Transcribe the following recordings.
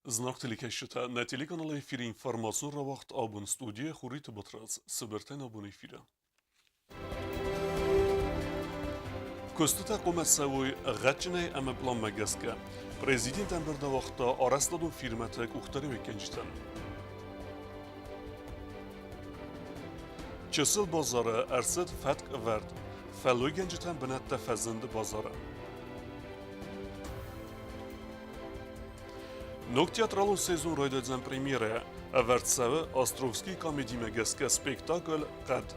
Знаг телекӕсджытӕ, нӕ телеканалы эфиры информацион рауагъд абон студийӕ Хуриты Батрадз. Цыбыртӕн абон эфиры. Куыстытӕ хъуамӕ цӕуой гъӕдджынӕй ӕмӕ пъланмӕ гӕсгӕ. Президент ӕмбырд ауагъта арӕзтадон фирмӕты къухдариуӕггӕнджытӕн. Чысыл базары ӕрцыд фӕтк ӕвӕрд. Фӕллойгӕнджытӕн бынӕттӕ фӕзынд базары. Ног театралон сезон райдайдзӕн премьерӕ. Ӕвӕрд цӕуы Островский комедимӕ гӕсгӕ спектакль «Хъӕд».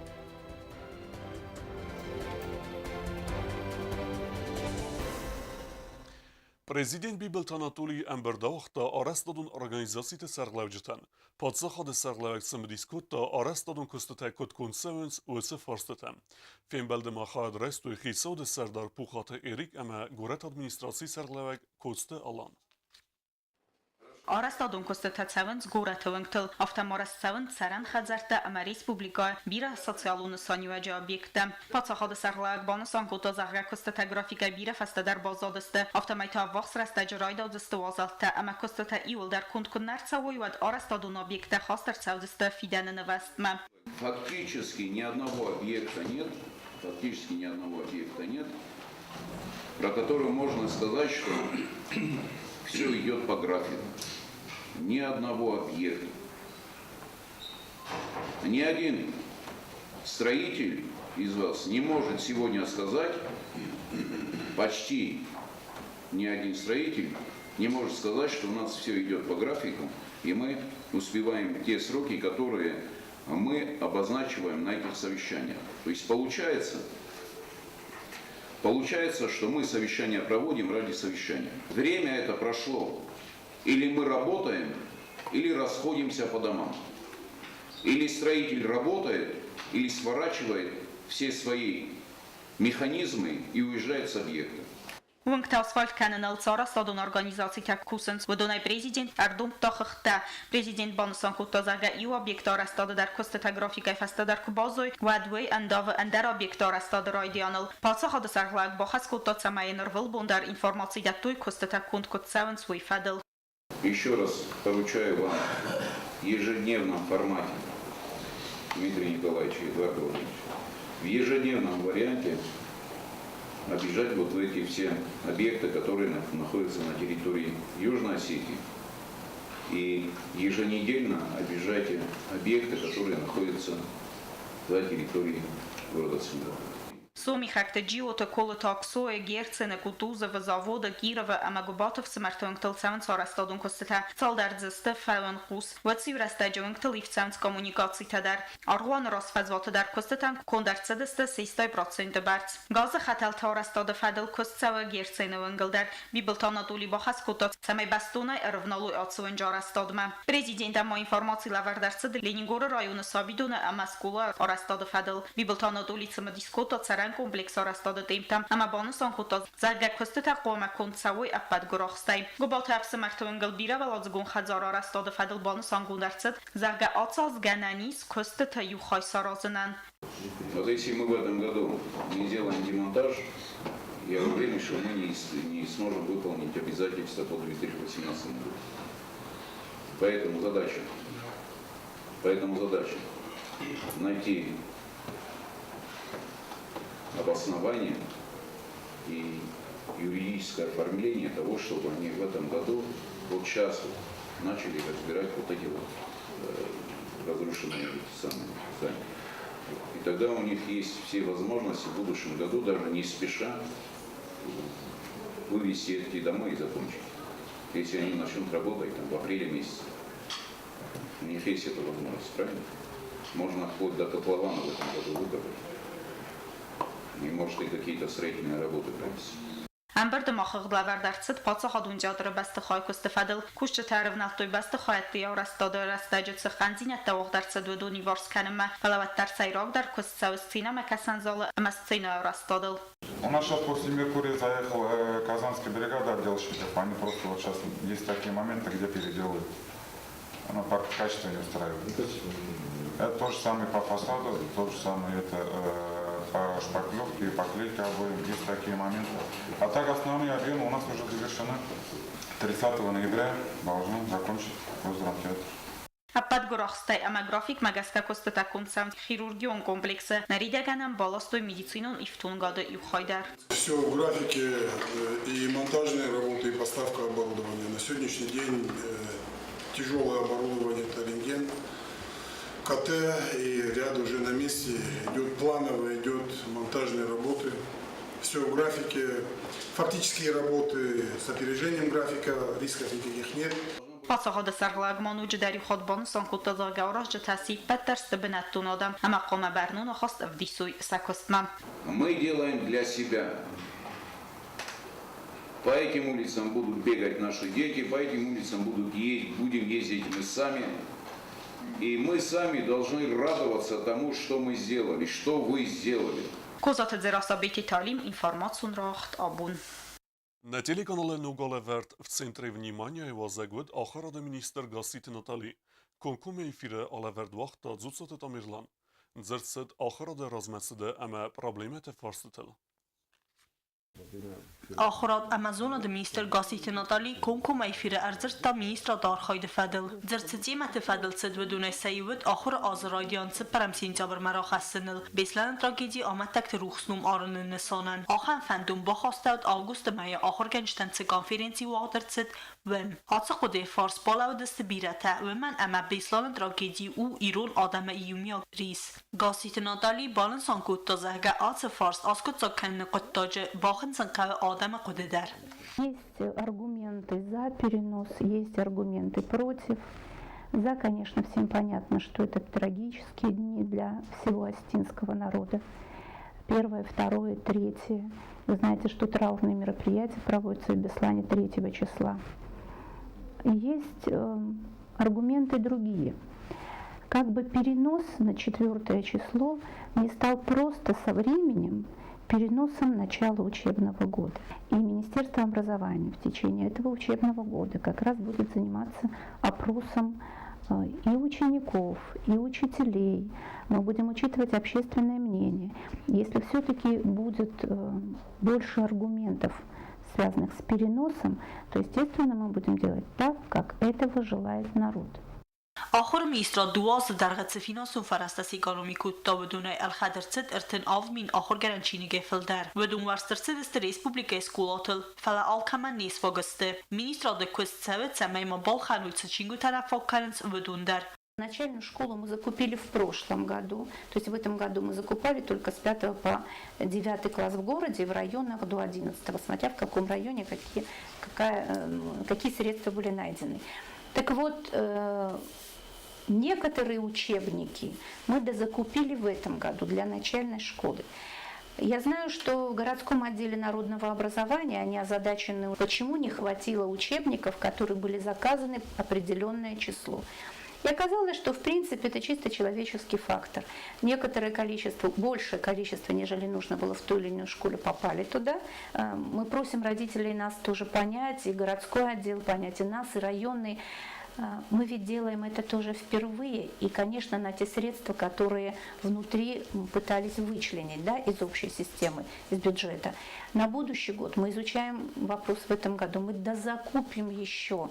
Президент Бибылты Анатолий ӕмбырд ауагъта арӕзтадон организациты сӕргълӕуджытӕн. Паддзахады сӕргълӕууӕг цымыдис кодта, арӕзтадон куыстытӕ куыд конд цӕуынц, уыцы фарстытӕм. Фембӕлды ма хайад райстой хицауады сӕрдар Пухаты Эрик ӕмӕ горӕты администрацийы сӕргълӕууӕг Коцты Алан. Арӕзтадон куыстытӕ цӕуынц горӕты уынгтыл, афтӕ ма раст цӕуынц цӕрӕн хӕдзӕрттӕ ӕмӕ республикӕйы бирӕ социалон нысаниуӕджы объекттӕ. Паддзахады сӕргълӕууӕг банысан кодта, зӕгъгӕ, куыстытӕ графикӕй бирӕ фӕстӕдӕр баззадысты, афтӕмӕй та ӕввахс рӕстӕджы райдаудзысты уазӕлттӕ ӕмӕ куыстытӕ иуылдӕр конд куы нӕ рцӕуой, уӕд арӕзтадон объекттӕ хаст ӕрцӕудзысты фидӕны нывӕзтмӕ. Фактически ни одного объекта нет, фактически ни одного объекта нет, про который можно сказать, что все идет по графику. Ни одного объекта. Ни один строитель из вас не может сегодня сказать, почти ни один строитель не может сказать, что у нас все идет по графику, и мы успеваем те сроки, которые мы обозначиваем на этих совещаниях. То есть получается, что мы совещания проводим ради совещания. Время это прошло. Или мы работаем, или расходимся по домам. Или строитель работает, или сворачивает все свои механизмы и уезжает с объекта. Уынгтӕ асфальт кӕныныл цы арӕзтадон организацитӕ кусынц, уыдонӕй президент ӕрдомдта хыгъдтӕ. Президент банысан кодта, зӕгъгӕ, иу объекты арӕзтады дӕр куыстытӕ графикӕй фӕстӕдӕр куы баззой, уӕд уый ӕндавы ӕндӕр объекты арӕзтады райдианыл. Паддзахады сӕргълӕууӕг бахӕс кодта, цӕмӕй йын ӕрвылбон дӕр информаци дӕттой, куыстытӕ конд куыд цӕуынц, уый фӕдыл. Еще раз поручаю вам в ежедневном формате, Дмитрий Николаевич и Эдуард Владимирович, в ежедневном варианте объезжать вот эти все объекты, которые находятся на территории Южной Осетии. И еженедельно объезжайте объекты, которые находятся за территорией города Цхинвал. Сомихӕгты Джиоты, Колыты Аксойы, Герцены, Кутузовы, заводы, Кировы ӕмӕ Гуыбаты ӕфсымӕрты уынгтыл цӕуынц арӕзтадон куыстытӕ. Цалдӕр дзы сты фӕуӕнхъус. Уӕд иу рӕстӕджы уынгтыл ивд цӕуынц коммуникацитӕ дӕр. Аргъуаны раз фӕзуаты дӕр куыстытӕн конд ӕрцыдысты 60% бӕрц. Газы хӕтӕлты арӕзтады фӕдыл куыст цӕуы Герцены уынгыл дӕр. Бибылты Анатоли бахӕс кодта, цӕмӕй бӕстонӕй ӕрывналой ацы уынджы арӕзтадмӕ. Президент ма информаци лӕвӕрд ӕрцыд Ленингоры районы сабидоны ӕмӕ скъолайы арӕзтады фӕдыл. Бибылты Анатоли цымыдис кодта цӕрӕн комплексы арӕзтады темтӕм ӕмӕ банысан кодта, зӕгъгӕ, куыстытӕ хъуамӕ конд цӕуой ӕппӕт гуырахстӕй. Гуыбаты ӕфсымӕрты уынгыл бирӕуӕладзыгон хӕдзары арӕзтады фӕдыл банысангонд ӕрцыд, зӕгъгӕ, ацы аз гӕнӕн ис куыстытӕ иу хай саразынӕн. Вот если мы в этом году не сделаем демонтаж, я уверен, что мы не сможем выполнить обязательства по 2018 году. Поэтому задача найти обоснование и юридическое оформление того, чтобы они в этом году, вот сейчас вот, начали разбирать вот эти вот разрушенные самые здания. И тогда у них есть все возможности в будущем году, даже не спеша, вывести эти дома и закончить. Если они начнут работать там, в апреле месяце. У них есть эта возможность, правильно? Можно вплоть до котлована в этом году выкопать. И может и какие-то строительные работы провести. Ӕмбырды ма хыгъдлӕвӕрд ӕрцыд паддзахадон театры бӕстыхайы куысты фӕдыл. Кусджытӕ ӕрывнӕлдтой бӕстыхӕйтты арӕзтады рӕстӕджы цы хъӕндзинӕдтӕ уагъд ӕрцыд, уыдон иуварс кӕнынмӕ, фӕлӕ уӕддӕр сӕйрагдӕр куыст цӕуы сценӕмӕкӕсӕн залы ӕмӕ сценӕйы арӕзтадыл. У нас сейчас после Меркурия заехал казанская бригада отделочников. Они просто вот сейчас есть такие моменты, где переделывают. Оно пока качество не устраивает. Это то же самое по фасаду, то же самое это. по шпаклевке и поклейке обоим. Есть такие моменты. А так основные объемы у нас уже завершены. 30 ноября должны закончить Госдрамтеатр. Ӕппӕт гуырахстӕй ӕмӕ графикмӕ гӕсгӕ куыстытӕ конд цӕуынц хирургион комплексы. Ныридӕгӕн ӕм баластой медицинон ифтонгады иу хай дӕр. Все в графике и монтажные работы, и поставка оборудования. На сегодняшний день тяжелое оборудование – это рентген, КТ и ряд уже на месте. Идет планово, идет монтажные работы. Все в графике. Фактические работы с опережением графика, рисков никаких нет. Паддзахады сӕргълӕууӕг ма ноджыдӕр иу хатт банысан кодта, зӕгъгӕ, аразджытӕ се ппӕт дӕр сты бынӕттон адӕм ӕмӕ хъуамӕ бӕрнон ахаст ӕвдисой сӕ куыстмӕ. Мы делаем для себя. По этим улицам будут бегать наши дети, по этим улицам будут ездить, будем ездить мы сами. И мы сами должны радоваться тому, что мы сделали, что вы сделали. Козаты Дзерассӕ, Бети Талим, информацион рӕгът абон. На телеканале ног алӕвӕрд В центре внимания-йы уазӕг уыд ахуырады министр Гасситы Натали. Комкоммӕ эфиры алӕвӕрд уагъта Дзуццаты Тамерлан. Дзырд цыд ахуырады размӕцыды ӕмӕ проблемӕты фарстытыл. Ахуырад ӕмӕ зонады министр Гасситы Натали комкоммӕ эфиры ӕрдзырдта министрады архайды фӕдыл. Дзырд цы темӕты фӕдыл цыд, уыдонӕй сӕ иу уыд ахуыры азы райдиан цыппӕрӕм сентябрмӕ рахӕссыныл, Беслӕны трагедийы амӕттӕгты рухс ном арыны нысанӕн. Ахӕм фӕндон бахастӕуыд августы мӕйы ахуыргӕнджытӕн цы конференци уагъд ӕрцыд, уым. Ацы хъуыдыйы фарс балӕууыдысты бирӕтӕ, уымӕн ӕмӕ Беслӕны трагеди у ирон адӕмы иумиаг рис. Гасситы Натали банысан кодта, зӕгъгӕ, ацы фарст аскъуыддзаг кӕныны хъуыддаджы бахынцын хъӕуы адӕмы хъуыды дӕр. Есть аргументы за перенос, есть аргументы против. За, конечно, всем понятно, что это трагические дни для всего осетинского народа. Первое, второе, третье. Вы знаете, что траурные мероприятия проводятся в Беслане 3 числа. Есть аргументы другие. Как бы перенос на 4 число не стал просто со временем переносом начала учебного года. И Министерство образования в течение этого учебного года как раз будет заниматься опросом и учеников, и учителей. Мы будем учитывать общественное мнение. Если все-таки будет больше аргументов, связанных с переносом, то, естественно, мы будем делать так, как этого желает народ. Ахуыры министрад дыууӕ азы дӕргъы цы финансон фӕрӕзтӕ сэкономи кодта, уыдонӕй ӕлхӕд ӕрцыд 37 000 ахуыргӕнӕн чиныгӕй фылдӕр. Уыдон уӕрст ӕрцыдысты республикӕйы скъолатыл, фӕлӕ алкӕмӕн не сфаг сты. Министрады куыст цӕуы, цӕмӕй ма балхӕной, цы чингуытӕ нӕ фаг кӕнынц, уыдон дӕр. Начальную школу мы закупили в прошлом году. То есть в этом году мы закупали только с 5 по 9 класс в городе и в районах до 11, смотря в каком районе какие средства были найдены. Так вот, некоторые учебники мы дозакупили в этом году для начальной школы. Я знаю, что в городском отделе народного образования они озадачены, почему не хватило учебников, которые были заказаны определенное число. И оказалось, что в принципе это чисто человеческий фактор. Некоторое количество, большее количество, нежели нужно было в ту или иную школу, попали туда. Мы просим родителей нас тоже понять, и городской отдел понять, и нас, и районный. Мы ведь делаем это тоже впервые, и, конечно, на те средства, которые внутри пытались вычленить, да, из общей системы, из бюджета. На будущий год мы изучаем вопрос в этом году, мы дозакупим еще.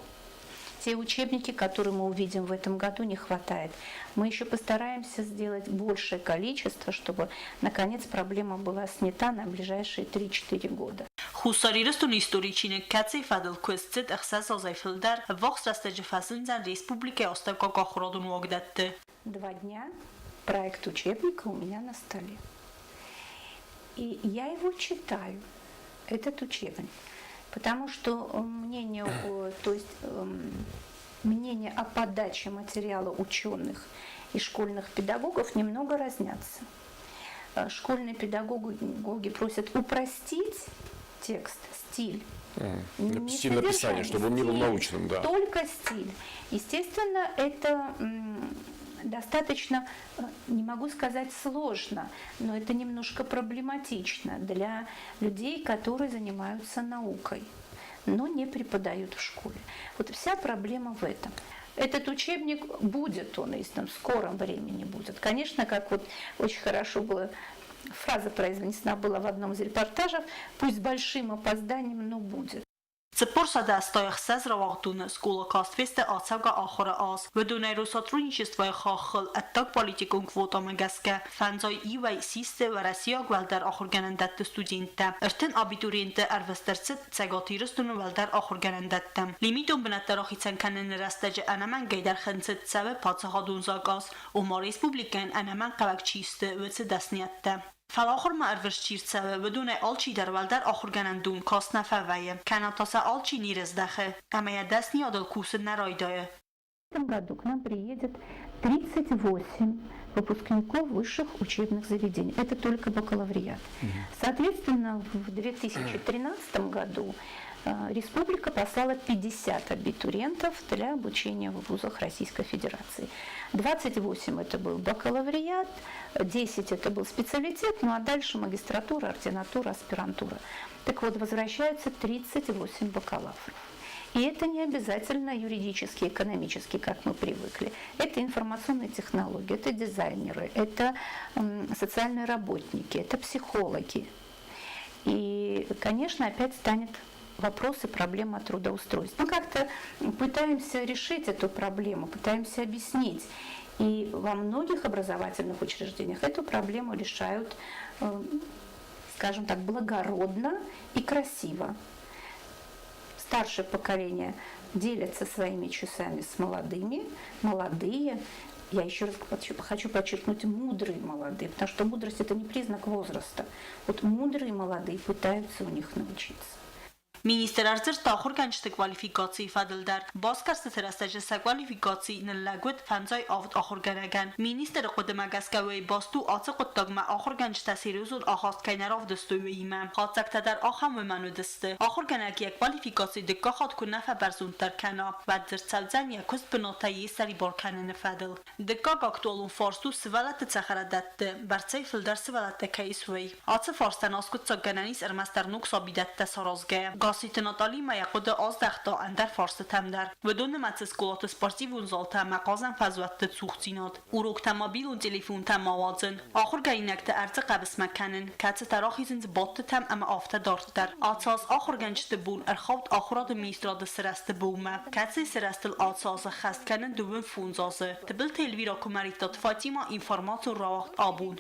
Те учебники, которые мы увидим в этом году, не хватает. Мы еще постараемся сделать большее количество, чтобы, наконец, проблема была снята на ближайшие 3-4 года. Хуссар Ирыстоны историйы чиныг кӕцыйы фӕдыл куыст цыд 6 азӕй фылдӕр, ӕввахс рӕстӕджы фӕзындзӕн республикӕйы астӕуккаг ахуырадон уагдӕтты. 2 дня проект учебника у меня на столе. И я его читаю, этот учебник, потому что мнение о подаче материала ученых и школьных педагогов немного разнятся. Школьные педагоги просят упростить текст, стиль. Не Стиль написания, содержание, чтобы он не был стиль, научным, да. Только стиль. Естественно, это достаточно, не могу сказать сложно, но это немножко проблематично для людей, которые занимаются наукой, но не преподают в школе. Вот вся проблема в этом. Этот учебник будет, он издан, в скором времени будет. Конечно, как очень хорошо было Фраза произнесена была в одном из репортажев, пусть с большим опозданием, но будет. 486 рауагъдоны скъола каст фесты ацӕугӕ ахуыры аз. Уыдонӕй Россотрудничествойы хаххыл ӕддагполитикон квотамӕ гӕсгӕ фӕндзай иуӕй систы уӕрӕсейаг уӕлдӕр ахуыргӕнӕндӕтты студенттӕ. 30 абитуриенты ӕрвыст ӕрцыд Цӕгат Ирыстоны уӕлдӕр ахуыргӕнӕндӕттӕм. Лимитон бынӕттӕ рахицӕн кӕныны рӕстӕджы ӕнӕмӕнгӕйдӕр хынцыд цӕуы паддзахадон закъаз, ома республикӕйӕн ӕнӕмӕнгхъӕуӕг чи сты, уыцы дӕсныйӕдтӕ. Фӕлӕ ахуырмӕ ӕрвыст чи рцӕуы, уыдонӕй алчидӕр уӕлдӕр ахуыргӕнӕндон каст нӕ фӕвӕййы, кӕнӕ та сӕ алчи не рыздӕхы ӕмӕ йӕ дӕсныйадыл кусын нӕ райдайы. В этом году к нам приедет 38 выпускников высших учебных заведений. Это только бакалавриат. Соответственно, в 2013 году республика послала 50 абитуриентов для обучения в вузах Российской Федерации. 28 это был бакалавриат, 10 это был специалитет, ну а дальше магистратура, ординатура, аспирантура. Так вот, возвращаются 38 бакалавров. И это не обязательно юридические, экономические, как мы привыкли. Это информационные технологии, это дизайнеры, это социальные работники, это психологи. И, конечно, опять станет вопрос и проблема трудоустройства. Мы как-то пытаемся решить эту проблему, пытаемся объяснить. И во многих образовательных учреждениях эту проблему решают, скажем так, благородно и красиво. Старшее поколение делится своими часами с молодыми, молодые, я еще раз хочу подчеркнуть, мудрые молодые, потому что мудрость – это не признак возраста. Вот мудрые молодые пытаются у них научиться. Министр ӕрдзырдта ахуыргӕнджыты квалификацийы фӕдыл дӕр. Басгӕрстыты рӕстӕджы сӕ квалификаци ныллӕг уыд 57 ахуыргӕнӕгӕн. Министры хъуыдымӕ гӕсгӕ уый баст у ацы хъуыддагмӕ ахуыргӕнджытӕ серьезон ахаст кӕй нӕ равдыстой, уыимӕ. Хатдзӕгтӕ дӕр ахӕм уымӕн уыдысты. Ахуыргӕнӕг йӕ квалификаци дыккаг хатт куы нӕ фӕбӕрзонддӕр кӕна, уӕд дзырд цӕудзӕн йӕ куыст бынатӕй йе ссӕрибар кӕныны фӕдыл. Дыккаг актуалон фарст у сывӕллӕтты цӕхӕрадӕтты бӕрцӕй фылдӕр сывӕллӕттӕ кӕй ис, уый. Ацы фарстӕн аскъуыддзаггӕнӕн ис ӕрмӕстдӕр ног сабидӕттӕ саразгӕйӕ. Гасситы Натали ма йӕ хъуыды аздӕхта ӕндӕр фарстытӕм дӕр. Уыдон нымӕцы скъолаты спортивон залтӕ ӕмӕ хъазӕн фӕзуӕтты цухдзинад, уроктӕ мобилон телефонтӕ ма уадзын, ахуыргӕнинӕгты ӕрдзы хъӕбысмӕ кӕнын, кӕцытӕ рахизынц бадтытӕм ӕмӕ афтӕ дарддӕр. Ацы аз ахуыргӕнджыты бон ӕрхауд ахуырады министрады сырӕзты бонмӕ, кӕцыйы сырӕзтыл ацы аз ӕххӕст кӕны 25 азы. Тыбылты Эльвира Куымӕридтаты Фатимӕ, информацион рауагъд Абон.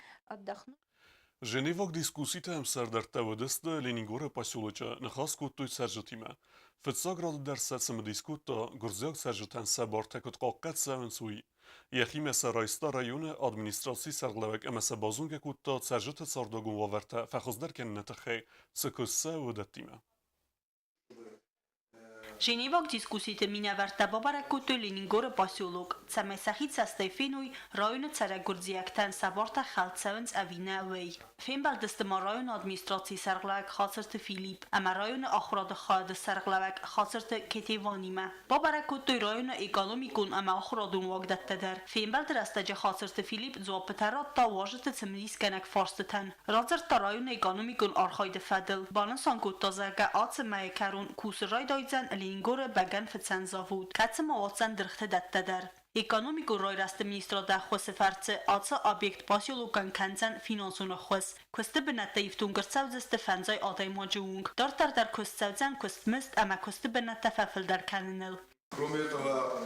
Женеваг дискусситӕ ӕмсӕрдӕрттӕ уыдысты Ленингоры поселочы, ныхас кодтой цӕрджытимӕ. Фыццаг рады дӕр сӕ цымыдис кодта, гуырдзиаг цӕрджытӕн сӕ бартӕ куыд хъахъхъӕд цӕуынц, уый. Йӕхимӕ сӕ райста районы администрацийы сӕргълӕууӕг ӕмӕ сӕ базонгӕ кодта цӕрджыты цардуагон уавӕртӕ фӕхуыздӕр кӕныны тыххӕй цы куыст цӕуы, уыдӕттимӕ. Женеваг дискусситы минӕвӕрттӕ бабӕрӕг кодтой Ленингоры поселок, цӕмӕй сӕхи цӕстӕй феной, районы цӕрӕг гуырдзиӕгтӕн сӕ бартӕ хӕлд цӕуынц ӕви нӕ, уый. Фембӕлдысты ма районы администрацийы сӕргълӕууӕг Хацырты Филипп ӕмӕ районы ахуырады хайады сӕргълӕууӕг Хацырты Кетеванимӕ. Бабӕрӕг кодтой районы экономикон ӕмӕ ахуырадон уагдӕттӕ дӕр. Фембӕлды рӕстӕджы Хацырты Филипп дзуаппытӕ радта уазджыты цымыдисгӕнӕг фарстытӕн. Радзырдта районы экономикон архайды фӕдыл. Банысан кодта, зӕгъгӕ, ацы мӕйы кӕрон кусын райдайдзӕн Ленингоры бӕгӕнфыцӕн завод, кӕцы ма уадздзӕн дыргъты дӕттӕ дӕр. Экономикон райрӕзты министрады ӕххуысы фӕрцы ацы объект поселокӕн кӕндзӕн финансон ӕххуыс. Куысты бынӕттӕ ифтонг ӕрцӕудзысты фӕндзай адӕймаджы онг. Дарддӕр дӕр куыст цӕудзӕн куыстмызд ӕмӕ куысты бынӕттӕ фӕфылдӕр кӕныныл. Кроме этого,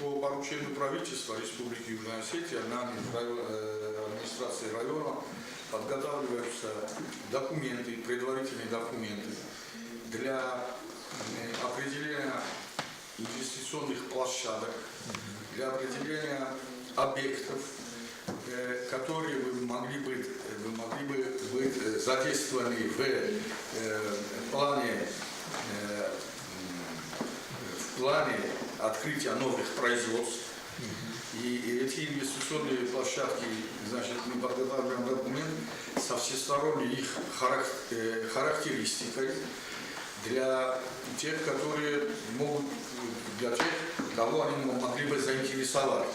по поручению правительства Республики Южная Осетия нами в администрации района подготавливаются документы, предварительные документы для определения инвестиционных площадок, для определения объектов, которые бы могли быть задействованы в плане открытия новых производств. И эти инвестиционные площадки, значит, мы подготавливаем документ со всесторонней их характеристикой для тех, которые могут, для тех, кого они могли бы заинтересовать.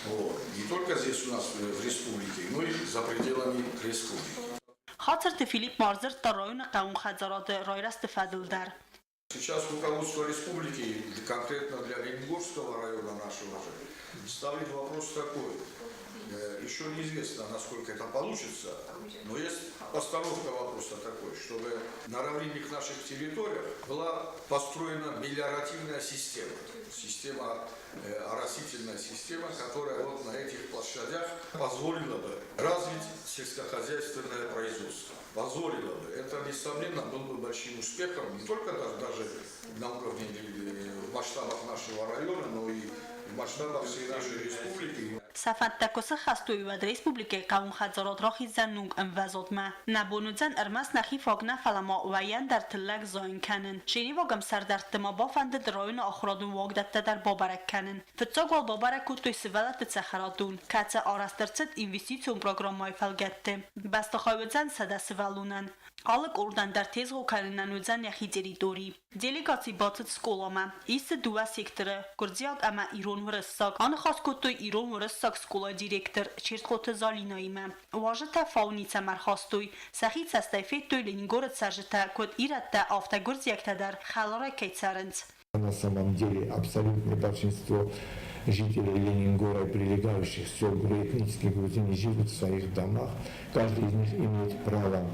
Вот. Не только здесь у нас в республике, но и за пределами республики. Хацырты Филипп ма ӕрдзырдта районы хъӕууон хӕдзарады райрӕзты фӕдыл дӕр. Сейчас руководство республики, конкретно для Ленингорского района нашего же, ставит вопрос такой. Еще неизвестно, насколько это получится, но есть постановка вопроса такой, чтобы на равнинных наших территориях была построена мелиоративная система, система, оросительная система, которая вот на этих площадях позволила бы развить сельскохозяйственное производство. Позволила бы. Это, несомненно, был бы большим успехом не только даже на уровне в масштабах нашего района, но и в масштабах всей нашей республики. Сӕ фӕндтӕ куы сӕххӕст уой, уӕд республикӕйы хъӕууон хӕдзарад рахиздзӕн ног ӕмвӕзадмӕ. Нӕ бон уыдзӕн ӕрмӕст нӕхи фаг нӕ, фӕлӕ ма уӕйӕн дӕр тыллӕг зайын кӕнын. Женеваг ӕмсӕрдӕртты ма бафӕндыд районы ахуырадон уагдӕттӕ дӕр бабӕрӕг кӕнын. Фыццаг уал бабӕрӕг кодтой сывӕллӕтты цӕхӕрадон, кӕцы арӕзт ӕрцыд инвестицион программӕйы фӕлгӕтты. Бӕстыхай уыдзӕн 100 сывӕллонӕн. Алы къордӕн дӕр тезгъо кӕнынӕн уыдзӕн йӕхи территори. Делегаци бацыд скъоламӕ. Ис дзы дыууӕ секторы, гуырдзиаг ӕмӕ ирон-уырыссаг. Аныхас кодтой ирон-уырыссаг скъолайы директор Чертхъоты Залинӕимӕ. Уазджытӕ фау ницӕмӕ ӕрхастой. Сӕхи цӕстӕй федтой Ленингоры цӕрджытӕ, куыд ирӕттӕ, афтӕ гуырдзиӕгтӕ дӕр хӕларӕй кӕй цӕрынц. На самом деле абсолютное большинство жителей Ленингора и прилегающих сел этнических грузин живут в своих домах. Каждый из них имеет право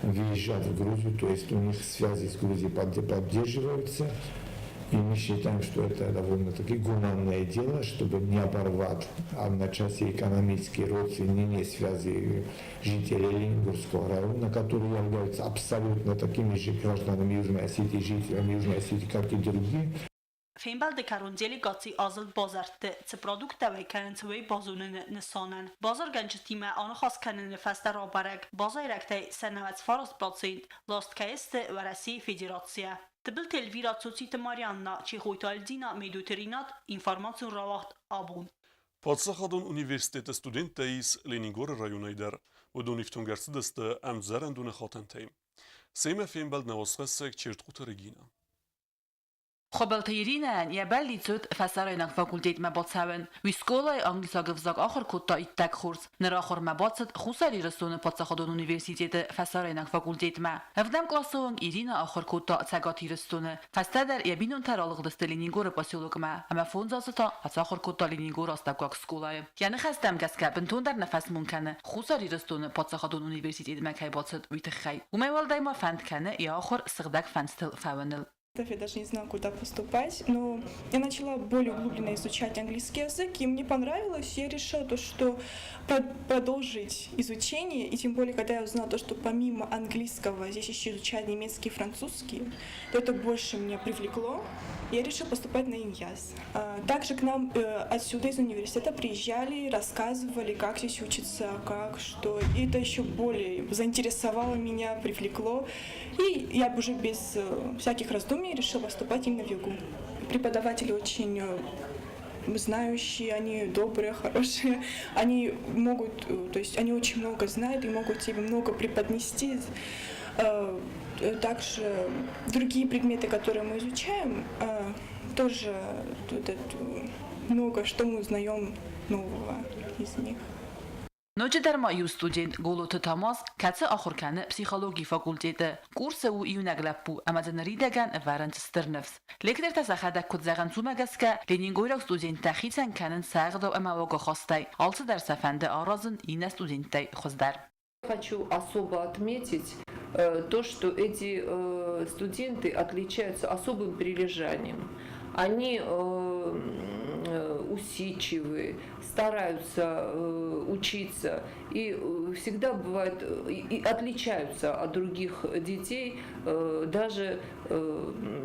въезжать в Грузию, то есть у них связи с Грузией поддерживаются. И мы считаем, что это довольно-таки гуманное дело, чтобы не оборвать одночасье экономические, родственные связи жителей Ленингорского района, которые являются абсолютно такими же гражданами Южной Осетии, жителями Южной Осетии, как и другие. Фембӕлды кӕрон делегаци азылд базӕртты, цы продукттӕ уӕй кӕнынц, уый базоныны нысанӕн. Базаргӕнджытимӕ аныхас кӕныны фӕстӕ рабӕрӕг, базайрӕгтӕй сӕ 99% ласт кӕй сты Уӕрӕсейы Федерацийӕ. Тыбылты Эльвира, Цоциты Марианна, Чехойты Альдина, Медойты Ринат, информацион рауагъд «Абон». Паддзахадон университеты студенттӕ ис Ленингоры районӕй дӕр. Уыдон ифтонг ӕрцыдысты ӕмдзӕрӕндоны хатӕнтӕй. Семӕ фембӕлд нӕ уацхӕссӕг Чертхъуты Регинӕ. Хуыбылты Иринӕйӕн йӕ бӕллиц уыд фӕсарӕйнаг факультетмӕ бацӕуын. Уый скъолайы англисаг ӕвзаг ахуыр кодта иттӕг хорз. Ныр ахуырмӕ бацыд Хуссар Ирыстоны паддзахадон университеты фӕсарӕйнаг факультетмӕ. Ӕвдӕм къласы онг Иринӕ ахуыр кодта Цӕгат Ирыстоны. Фӕстӕдӕр йӕ бинонтӕ ралыгъдысты Ленингоры поселокмӕ ӕмӕ фондз азы та ацахуыр кодта Ленингоры астӕуккаг скъолайы. Йӕ ныхӕстӕм гӕсгӕ бынтондӕр нӕ фӕсмон кӕны, Хуссар Ирыстоны паддзахадон университетмӕ кӕй бацыд, уый тыххӕй. Уымӕй уӕлдай ма фӕнд кӕны йӕ ахуыр сыгъдӕг фӕндтыл фӕуыныл. Я даже не знала, куда поступать, но я начала более углубленно изучать английский язык, и мне понравилось. Я решила то, что продолжить изучение, и тем более, когда я узнала то, что помимо английского здесь еще изучают немецкий и французский, то это больше меня привлекло. Я решила поступать на иняз. Также к нам отсюда из университета приезжали, рассказывали, как здесь учиться, как, что. И это еще более заинтересовало меня, привлекло. И я уже без всяких раздумий решила поступать именно в ЮГУ. Преподаватели очень знающие, они добрые, хорошие, они могут, то есть они очень много знают и могут тебе много преподнести. Также другие предметы, которые мы изучаем, тоже тут много что мы узнаем нового из них. Ноджыдӕр ма иу студент Голоты Тамаз, кӕцы ахуыр кӕны психологийы факультеты. Курсы у иунӕг лӕппу ӕмӕ дзы ныридӕгӕн ӕвӕрынц стыр ныфс. Лектортӕ сӕхӕдӕг куыд зӕгъынц, уымӕ гӕсгӕ ленингойраг студенттӕ хицӕн кӕнынц сӕ ӕгъдау ӕмӕ уагахастӕй. Алцыдӕр сӕ фӕнды аразын иннӕ студенттӕй хуыздӕр. Хочу особо отметить то, что эти студенты отличаются особым прилежанием. Они усидчивые, стараются учиться и всегда бывают и отличаются от других детей даже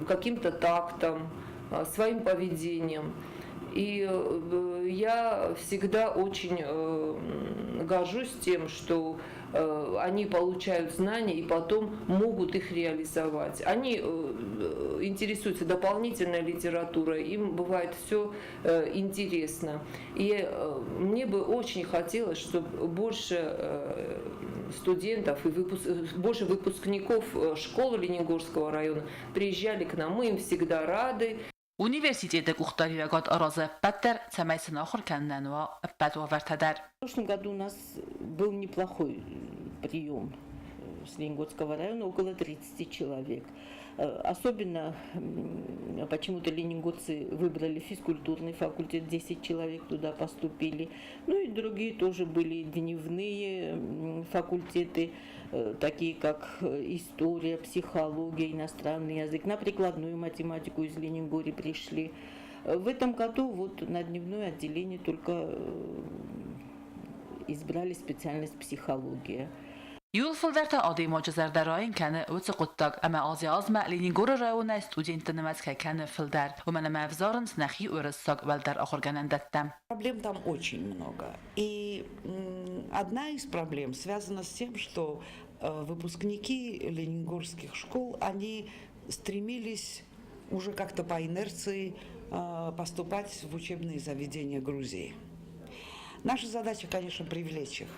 каким-то тактом, своим поведением. И я всегда очень горжусь тем, что они получают знания и потом могут их реализовать. Они интересуются дополнительной литературой, им бывает все интересно. И мне бы очень хотелось, чтобы больше студентов и больше выпускников школы Ленингорского района приезжали к нам. Мы им всегда рады. Университеты къухдариуӕгад аразы ӕппӕт дӕр, цӕмӕй сын ахуыр кӕнынӕн уа ӕппӕт уавӕртӕ дӕр. В прошлом году у нас был неплохой прием с Ленингорского района, около 30 человек. Особенно почему-то ленингорцы выбрали физкультурный факультет, 10 человек туда поступили. Ну и другие тоже были дневные факультеты, такие как история, психология, иностранный язык. На прикладную математику из Ленингори пришли. В этом году вот на дневное отделение только избрали специальность психология. Иууыл фылдӕр та адӕймаджы зӕрдӕ райын кӕны уыцы хъуыддаг, ӕмӕ азӕй-азмӕ Ленингоры районӕй студентты нымӕц кӕй кӕны фылдӕр, уымӕн ӕмӕ ӕвзарынц нӕхи уырыссаг уӕлдӕр ахуыргӕнӕндӕттӕ. Проблем там очень много. И одна из проблем связана с тем, что выпускники ленингорских школ, они стремились уже как-то по инерции поступать в учебные заведения Грузии. Наша задача, конечно, привлечь их.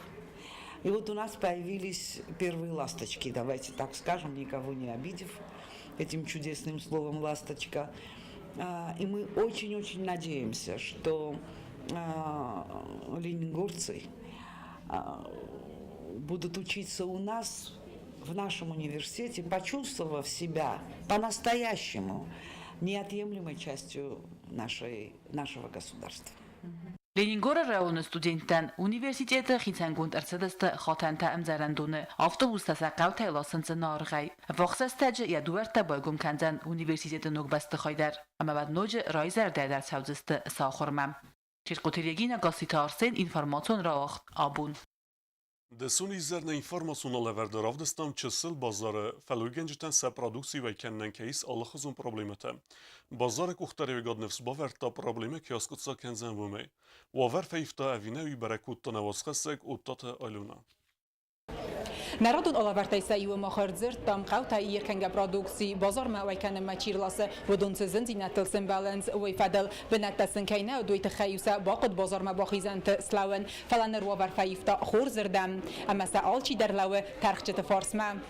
И вот у нас появились первые ласточки, давайте так скажем, никого не обидев этим чудесным словом «ласточка». И мы очень-очень надеемся, что ленингорцы будут учиться у нас, в нашем университете, почувствовав себя по-настоящему неотъемлемой частью нашего государства. Ленингоры районы студенттӕн университеты хицӕнгонд ӕрцыдысты хатӕнтӕ ӕмдзӕрӕндоны, автобустӕ сӕ хъӕутӕй ласынц зынаргъӕй. Ӕввахс рӕстӕджы йӕ дуӕрттӕ байгом кӕндзӕн университеты ног бӕстыхай дӕр, ӕмӕ уӕд ноджы райзӕрдӕйӕ дӕр цӕудзысты сӕ ахуырмӕ. Чиркъоты Регина, Гасситы Арсен, информацион рауагъд Абон. Дысон изӕр нӕ информацион алӕвӕрды равдыстам чысыл базары фӕллойгӕнджытӕн сӕ продукци уӕй кӕнынӕн кӕй ис алыхуызон проблемӕтӕ. Базары къухдариуӕгад ныфс бавӕрдта, проблемӕ кӕй аскъуыддзаг кӕндзӕн, уымӕй. Уавӕр фӕивта ӕви нӕ, уый бӕрӕг кодта нӕ уацхӕссӕг Оттаты Алена. Народон алӕвӕрдтӕй сӕ иуы мах ӕрдзырдтам, хъӕутӕй ӕркӕнгӕ продукци базармӕ уӕй кӕнынмӕ чи рласы, уыдон цы зындзинӕдтыл сӕмбӕлынц, уый фӕдыл. Бынӕттӕ сын кӕй нӕ уыд, уый тыххӕй-иу сӕ бахъуыд базармӕ бахизӕнты слӕууын. Фӕлӕ ныр уавӕр фӕивта хорзырдӕм, ӕмӕ сӕ алчидӕр лӕууы тӕрхджыты фарсмӕ.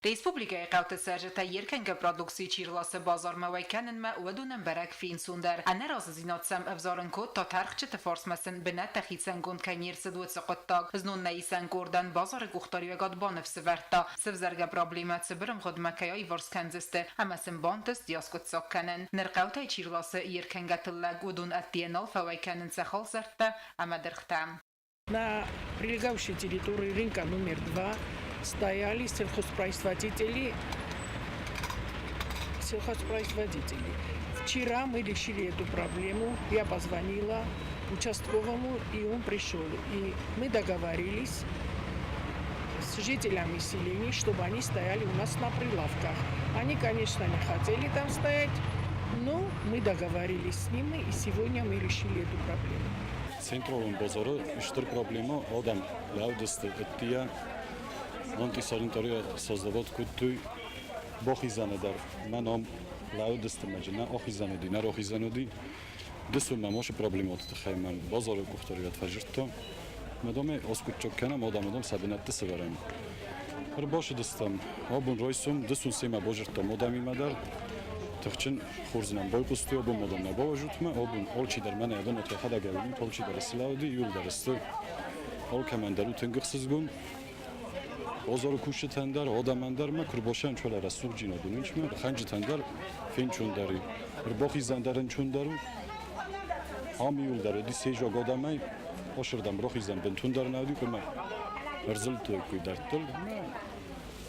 Республикӕйы хъӕуты цӕрджытӕ ӕркӕнгӕ продукци чи рласы базармӕ уӕй кӕнынмӕ, уыдонӕн бӕрӕг фенцондӕр. Ӕнӕразыдзинад сӕм ӕвзарын кодта, тӕрхджыты фарсмӕ сын бынӕттӕ хицӕнгонд кӕй не рцыд, уыцы хъуыддаг. Знон нӕ исӕн къордӕн базары къухдариуӕгад баныфсӕвӕрдта, сӕвзӕргӕ проблемӕ цыбыр ӕмгъуыдмӕ кӕй аиварс кӕндзысты ӕмӕ сын бантыст йӕ аскъуыддзаг кӕнын. Ныр хъӕутӕй чи рласы ӕркӕнгӕ тыллӕг, уыдон ӕддейӕ нал фӕуӕй кӕнынц сӕ халсӕрттӕ ӕмӕ дыргътӕ. На прилегающей территории рынка номер 2 стояли сельхозпроизводители. Сельхозпроизводители. Вчера мы решили эту проблему. Я позвонила участковому, и он пришел. И мы договорились с жителями селений, чтобы они стояли у нас на прилавках. Они, конечно, не хотели там стоять, но мы договорились с ними, и сегодня мы решили эту проблему. Централон базары стыр проблема, адӕм лӕудысты ӕддейӕ, антисанитария создавать кодтой бахизӕны дӕр. Мӕн ам лӕудысты мӕ нӕ ахизӕн уыди, нӕ рахизӕн уыди. Дысон мӕ машы проблематы тыххӕй мӕм базары къухдариуӕгад фӕдзырдта. Мадамӕй аскъуыддзаг кӕнӕм, адӕм адӕм сӕ бынӕтты сӕвӕрӕм. Ӕрбацыдыстӕм абон райсом, дысон семӕ базырдтам адӕмимӕ дӕр. Тыхджын хорз нӕм байхъуыстой, абон мадам нӕ бауазутмӕ, абон алчидӕр мӕнӕ йӕ бынат йӕхӕдӕг ӕвӕрут, алчидӕр слӕуди, иууылдӕр сты. Алкӕмӕн дӕр у тынг ӕхсызгон. Базары кусджытӕн дӕр, адӕмӕн дӕр мӕ куы рбасӕн чуӕлӕ рӕсугъддзинад уынынчмӕ, хӕнджытӕн дӕр фенчондӕр и, ӕрбахизӕн дӕр ӕнчондӕр у. Ам иууылдӕр уыди сезаг адӕмӕй, ошырдӕм рахизӕн бынтондӕр нӕ уыди, куы ӕрзылдтой куы дарддӕр.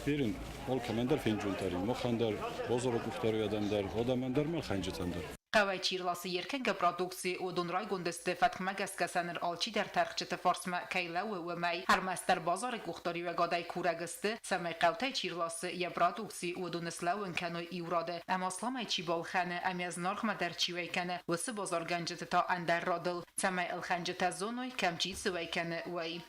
Берин алкӕмӕн дӕр фенчондӕр и, махӕн дӕр, базары къухдариуӕгадӕн дӕр, адӕмӕн дӕр ӕмӕ хӕнджытӕн дӕр. Хъӕуӕй чи рласы ӕркӕнгӕ продукци, уыдон райгонд сты, фӕткмӕ гӕсгӕ сӕ ныр алчидӕр тӕрхджыты фарсмӕ кӕй лӕууы, уымӕй. Ӕрмӕстдӕр базары къухдариуӕгадӕй курӕг сты, цӕмӕй хъӕутӕй чи рласы йӕ продукци, уыдоны слӕууын кӕной иу рады. Ӕмӕ асламӕй чи балхӕны ӕмӕ зынаргъмӕ дӕр чи уӕй кӕны, уыцы базаргӕнджыты та ӕндӕр радыл, цӕмӕй ӕлхӕнджытӕ зоной, кӕм чи цы уӕй кӕны, уый.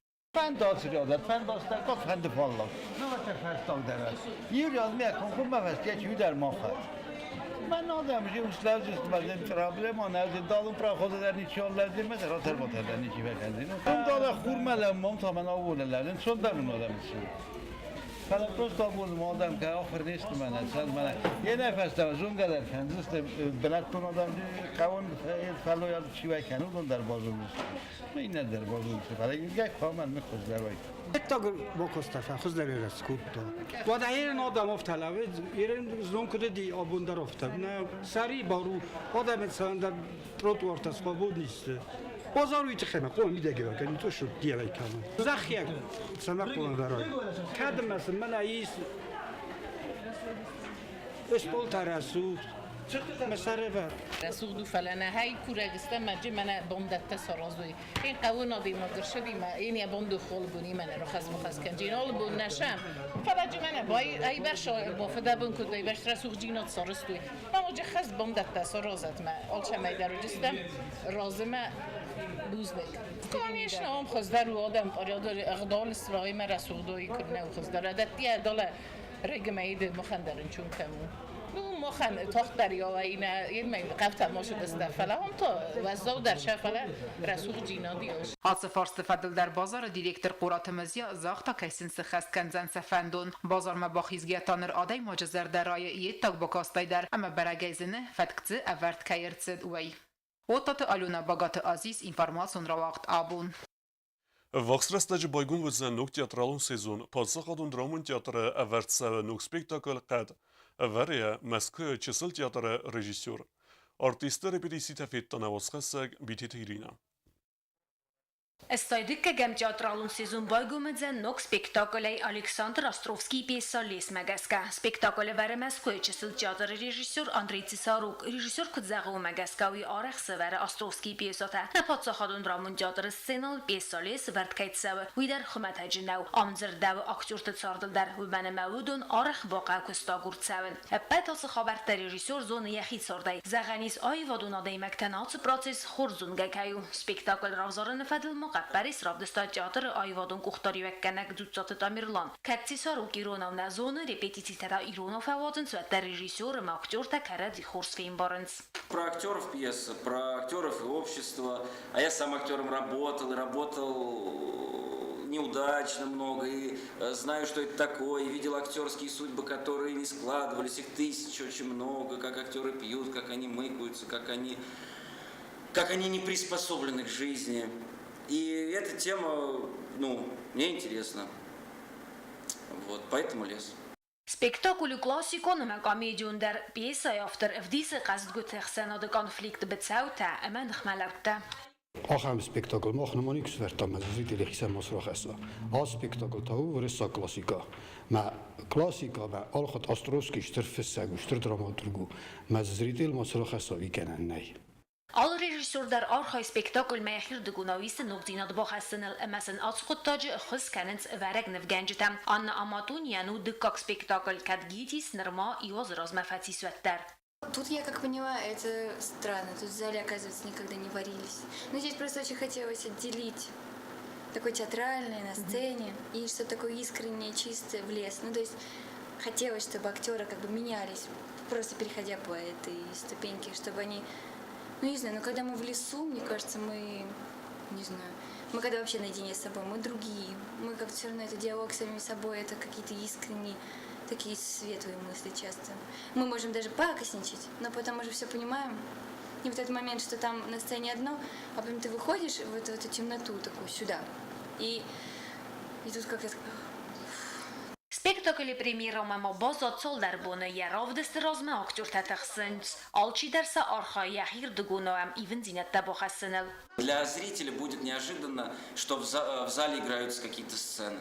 Фӕлӕ просто абон адӕм кӕй ахуыр не сты мӕнӕ, цӕнд мӕнӕ. Йе нӕ фӕстӕмӕ зонгӕ дӕр кӕндзысты, бынӕттон адӕм хъӕуон фӕллойад чи уӕй кӕны, уыдон дӕр базондзысты. Иннӕ дӕр базондзысты, фӕлӕ иугай хъуамӕ ныххуыздӕр уой. Еттаг бакоста фӕхуыздӕр скодта. Уӕдӕ ерен адӕм афтӕ лӕууыд, ерен знон куыд уыди, абон дӕр афтӕ. Нӕ сӕрибар у, адӕмӕн цӕуӕн дӕр тротуартӕ свободни сты. Базар уый тыххӕй мӕ хъуамӕ мидӕгӕй кӕнын, то что делай кӕнын. Зӕххиаг цӕмӕ хъуамӕ вӕрой. Кӕд ӕмӕ сын мӕнӕ ис стъолтӕ рӕсугъд, мӕ сӕрӕвӕр. Рӕсугъд у, фӕлӕ нӕ хай курӕг стӕм ӕджы мӕнӕ бондӕттӕ саразой. Ин хъӕуы надимӕ гыршыди ма ин йӕ бонду холбуни мӕнӕ рахӕс-бахӕс кӕнджин ол бон нӕ шам. Фӕлӕ джы мӕнӕ бай ай бӕрш бофыдӕбын куыд ай бӕрш рӕсугъддзинад сарызтой. Ма моджы хӕс бондӕттӕ саразӕт мӕ алцӕмӕй дӕр уыдыстӕм разы мӕ бузныг. Конечно, ам хуыздӕр у адӕм порядок ӕгъдауыл срайы мӕ рӕсугъдой куыд нӕ у хуыздӕр. Адӕтти ӕдалӕ регмӕйды махӕн дӕр ӕнчун кӕм у. Ну, махӕн тагъддӕр йа иннӕ хъӕвтӕ ма сыдысты, фӕлӕ ам та уӕззаудӕр сӕ, фӕлӕ рӕсугъддзинад ис. Ацы фарсты фӕдыл дӕр базары директор Хъораты Мазия загъта, кӕй сын сыххӕст кӕндзӕн сӕ фӕндон. Базармӕ бахизгӕ та ныр адӕймаджы зӕрдӕ райы йе ддаг бакастӕй дӕр ӕмӕ бӕрӕгӕй зыны, фӕтк дзы ӕвӕрд кӕй ӕрцыд, уый. Оттаты Алена, Багаты Азиз, информацион рауагъд «Абон». Ӕввахс рӕстӕджы байгом уыдзӕн ног театралон сезон. Паддзахадон драмон театры ӕвӕрд цӕуы ног спектакль «Хъӕд». Ӕвӕры йӕ Мӕскуыйы чысыл театры режиссер. Артистты репетицитӕ федта нӕ уацхӕссӕг Битеты Иринӕ. Ӕстайдыккӕгӕм театралон сезон байгом уыдзӕн ног спектаклӕй Александр Островскийы пьесӕ «Лес»-мӕ гӕсгӕ. Спектакль ӕвӕры Мӕскуыйы чысыл театры режиссер Андрей Цесарук. Режиссер куыд зӕгъы, уымӕ гӕсгӕ уый арӕх сӕвӕры Островскийы пьесӕтӕ. Нӕ паддзахадон драмон театры сценӕйыл пьесӕ «Лес» вӕрд кӕй цӕуы, уый дӕр хуымӕтӕджы нӕу. Ам дзырдӕуы актерты цардыл дӕр, уымӕн ӕмӕ уыдон арӕх бахъӕуы куыстагур цӕуын. Ӕппӕт ацы хабӕрттӕ режиссер зоны йӕхи цардӕй. Зӕгъӕн ис, аивадон адӕймӕгтӕн ацы процесс хорз зонгӕ кӕй у. Спектакль равзарыны фӕдыл ма хъӕппӕрис равдыста театры аивадон къухдариуӕггӕнӕг Дзуццаты Тамерлан. Кӕд Цесарук иронау нӕ зоны, репетицитӕ та иронау фӕуадзынц, уӕддӕр режиссер ӕмӕ актертӕ кӕрӕдзи хорз фембарынц. Про актеров пьеса, про актеров и общество. А я сам актером работал, и работал неудачно много, и знаю, что это такое, и видел актерские судьбы, которые не складывались, их тысяч очень много, как актеры пьют, как они мыкаются, как они не приспособлены к жизни. И эта тема, ну, мне интересна. Вот, поэтому «Лес». Спектакль классикон ӕмӕ комедион дӕр. Пьесӕйы автор ӕвдисы хъӕздгуыты ӕхсӕнады конфликт, быцӕутӕ ӕмӕ ныхмӕлӕудтӕ. Ахӕм спектакль мах нымӕ никуы сӕвӕрдтам, ӕмӕ зрители хицӕн ма рахӕсса. Ацы спектакль та у уырыссаг классикӕ. Мӕ классикӕ мӕ алхатт Островский стыр фыссӕг у, стыр драматург у. Мӕ зритель ма цы рахӕсса, уый гӕнӕн нӕй. Алы режиссер дӕр архайы спектакльмӕ йӕхирдыгонау исты ногдзинад бахӕссыныл ӕмӕ сын ацы хъуыддаджы ӕххуыс кӕнынц ӕвӕрӕг нывгӕнджытӕ. Анна Аматониан у дыккаг спектакль, кӕд ГИТИС нырма иу азы размӕ фӕцис, уӕддӕр. Тут я как поняла, это странно. Тут в зале, оказывается, никогда не варились. Но здесь просто очень хотелось отделить такое театральное на сцене и что-то такое искреннее, чистое в лес. Ну, то есть хотелось, чтобы актеры как бы менялись, просто переходя по этой ступеньке, чтобы они, ну, не знаю, но когда мы в лесу, мне кажется, мы, не знаю, мы когда вообще наедине с собой, мы другие. Мы как-то все равно это диалог с самими собой, это какие-то искренние, такие светлые мысли часто. Мы можем даже пакостничать, но потом уже все понимаем. И вот этот момент, что там на сцене одно, а потом ты выходишь вот в эту темноту такую сюда. И тут как-то Спектаклы премьерӕмӕ ма баззад цалдӕр боны, йӕ равдысты размӕ актертӕ тыхсынц. Алчидӕр сӕ архайы йӕхирдыгонау ӕм ивындзинӕдтӕ бахӕссыныл. Для зрителя будет неожиданно, что в зале играются какие-то сцены.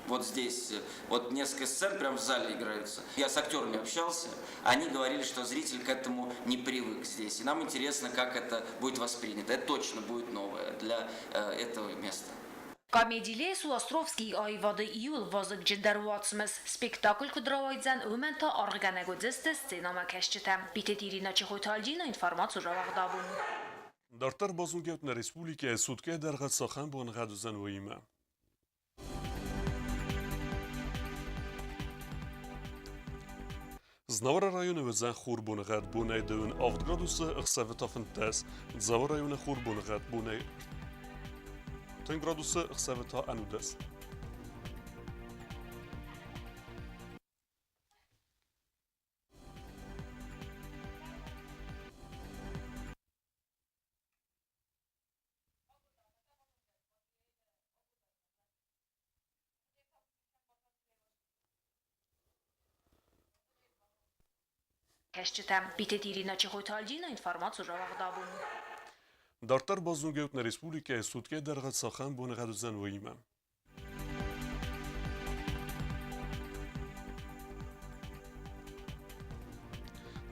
Вот здесь вот несколько сцен прям в зале играются. Я с актерами общался, они говорили, что зритель к этому не привык здесь. И нам интересно, как это будет воспринято. Это точно будет новое для этого места. Комеди «Лес» у Островскийы аивады иууыл вазыгджындӕр уацмыс. Спектакль куыд рауайдзӕн, уымӕн та аргъгӕнӕг уыдзысты сценӕмӕкӕсджытӕ. Битеты Ирина, Чехойты Альдина, информацион рауагъд «Абон». Дарддӕр базонгӕ ут нӕ республикӕйы суткӕйы дӕргъы цахӕм боныгъӕд уыдзӕн, уыимӕ. Знауыры районы уыдзӕн хурбоныгъӕд бонӕй 27 градусы, ӕхсӕвы та 15. Дзауы районы хурбоныгъӕд бонӕй 30 градусы, ӕхсӕвы та 11. Кӕсджытӕ. Битеты Иринӕ, Чехойты Альдина, информаци рауагъдабон. Дарддӕр базонгӕ ут нӕ республикӕйы суткӕйы дӕргъы цахӕм боныгъӕд уыдзӕн, уыимӕ.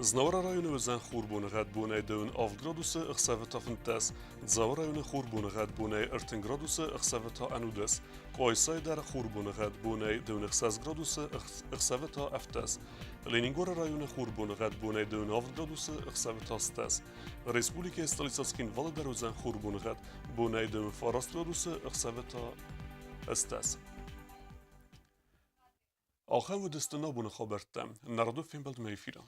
Знауыры районы уыдзӕн хурбоныгъӕд бонӕй дӕуын 7 градусы, ӕхсӕвы та 15. Дзауы районы хурбоныгъӕд бонӕй 30 градусы, ӕхсӕвы та 11. Къуайсайы дӕр хурбоныгъӕд бонӕй дӕуын 6 градусы, ӕхсӕвы та 17. Ленингоры районы хурбоныгъӕд бонӕй дӕуын 7 градусы, ӕхсӕвы та 10. Республикӕйы столицӕ Цхинвалы дӕр уыдзӕн хурбоныгъӕд бонӕй дӕуын 9 градусы, ӕхсӕвы та 10. Ахӕм уыдысты нӕ абоны хабӕрттӕ. Народон фембӕлдмӕ эфиры.